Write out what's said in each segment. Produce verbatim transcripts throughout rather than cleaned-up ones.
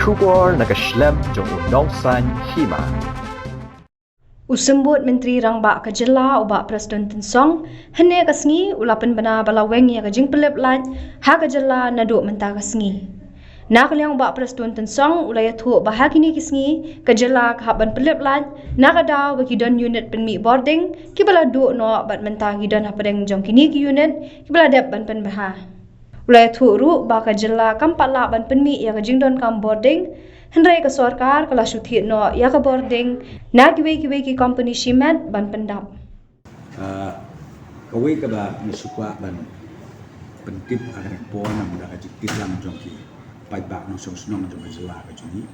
Khubor na ka shlem jong u nongsan hima. U Symbud Myntri Rangbah ka jylla u Bah Prestone Tynsong, hynne ka sngi u la pynbna ba la weng ïa ka jingpynlip lait ha ka jylla naduh mynta ka sngi. Na ka liang u Bah Prestone Tynsong u la ïathuh ba ha kine ki sngi ka jylla ka hap ban pynlip lait na ka daw ba ki don unit pynmih bording kiba la duh noh bad mynta ki don hapdeng jong kine ki unit kiba la dep ban pynbha. U la ïathuh ruh ba ka jylla kam pat lah ban pynmih ïa ka jingdonkam bording, hynrei ka sorkar ka la shu thied noh ïa ka bording na kiwei kiwei ki kompani shimet ban pyndap. Ah, kawei kaba ngi shu kwah ban pyntip ha kane ka por namar ka jingtip lang jong ki paidbah nongshong shnong jong ka jylla ka jong ngi.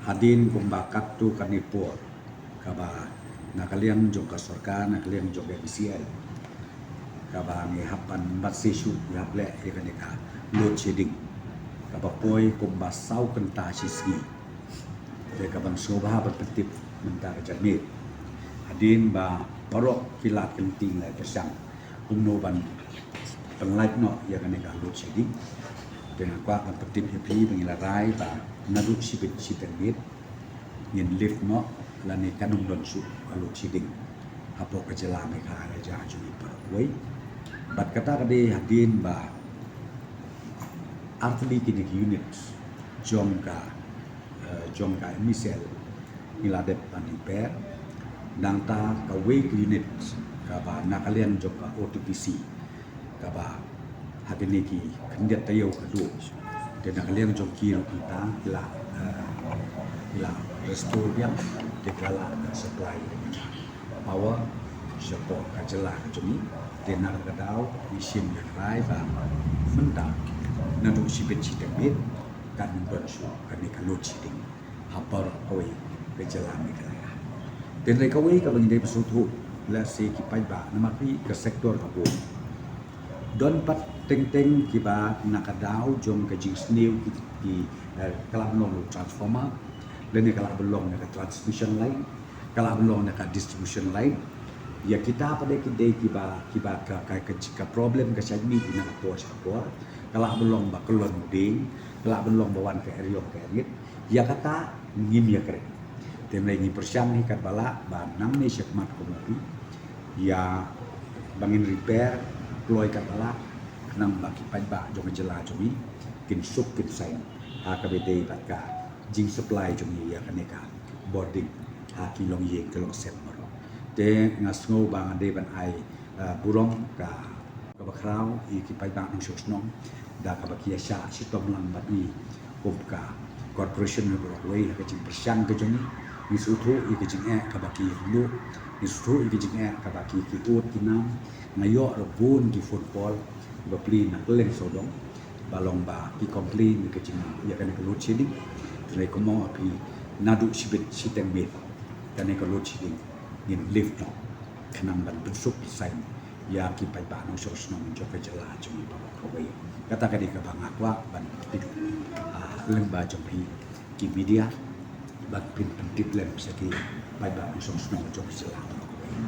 Hadien kumba katto katne por kaba na ka liang jong ka sorkar, na ka liang jong ka M C L, kaba ngi hap ban bat shisha, ngi hap leh ïa kane ka load shedding kaba poi kumba saw kynta shi sngi. Te kaban sngewbha ban pyntip mynta ka janmiet. Hadien ba baroh ki lad ki lynti ngi la pyrshang kumno ban pynlait noh ïa kane ka load shedding. Te nga kwah ban pyntip ïa phi ba ngi la rai ba naduh shibit shiteng miet ngin lift noh lane kan ym don shuh ka load shedding hapoh ka jylla Meghalaya jong ngi baroh kawei. Bad kata ka dei hadien ba artylli kine ki unit jong ka, eh, jong ka M C L ngi la dep ban repair. Nangta kawei ka unit kaba na ka liang jong ka O T P C kaba ha kine ki khyndiat taïew ka duh. Te na ka liang jong ki ruh mynta ki la, eh, ki la restore biang, te ki la lah ban supply power shapoh ka jylla ka jong ngi. Te na ka daw ngi shim ïa ka rai ba mynta naduh shibit shiteng miet kan ym don shuh kane ka load shedding ha baroh kawei ka jylla Meghalaya. Te hynrei kawei kaba ngi dei ban sngewthuh, lehse ki paidbah, namar phi ka sector ka bun. Don pat teng teng kiba na ka daw jong ka jingsniew ki, ki, eh, ka lah ban long transformer, lane ka lah ban long na ka transmission line, ka lah ban long na ka distribution line. Ïa kita pat de ki dei kiba, kiba ka, ka, ka, ka problem ka shait mih na ka por sha ka por. Ka lah ban long ba kyllon u dieng, ka lah ban long ba wan ka eriong ka erit. Ïa kata ngim ïa kren. Te hynrei ngi pyrshang hi katba lah ba nangne shakhmat kumne ïa ba ngin repair kloi katba lah khnang ba ki paidbah jong ka jylla jong ngi kin suk kin saiñ ha kaba ïadei bad ka jingsupply jong ngi ïa kane ka bording ha ki longïing ki longsem baroh. Te nga sngew ba nga dei ban ai, eh, burom ka kaba khraw ïa ki paidbah nongshong shnong da kaba ki ïa shah shitom lang bad ngi kum ka corporation na baroh kawei ha ka jingpyrshang ka jong ngi. Ngi sngewthuh ïa ka jingeh kaba ki ïa kynduh, ngi sngewthuh ïa ka jingeh kaba ki, ki ud ki nam. Nga ïoh ruh bun ki phone call ba plie na kylleng sawdong ba long ba ki complain ïa ka jing, ïa kane ka load shedding. Te hynrei kumno phi, naduh shibit shiteng miet kane ka load shedding ngin lift noh khnang ban pynsuk pynsaiñ ïa ki paidbah nongshong shnong jong ka jylla jong ngi baroh kawei. Kata ka dei kaba nga kwah ban pyntip, ah, lyngba jong phi ki media, ban pyn-, pyntip lem sha ki paidbah nongshong shnong jong ka jylla baroh kawei.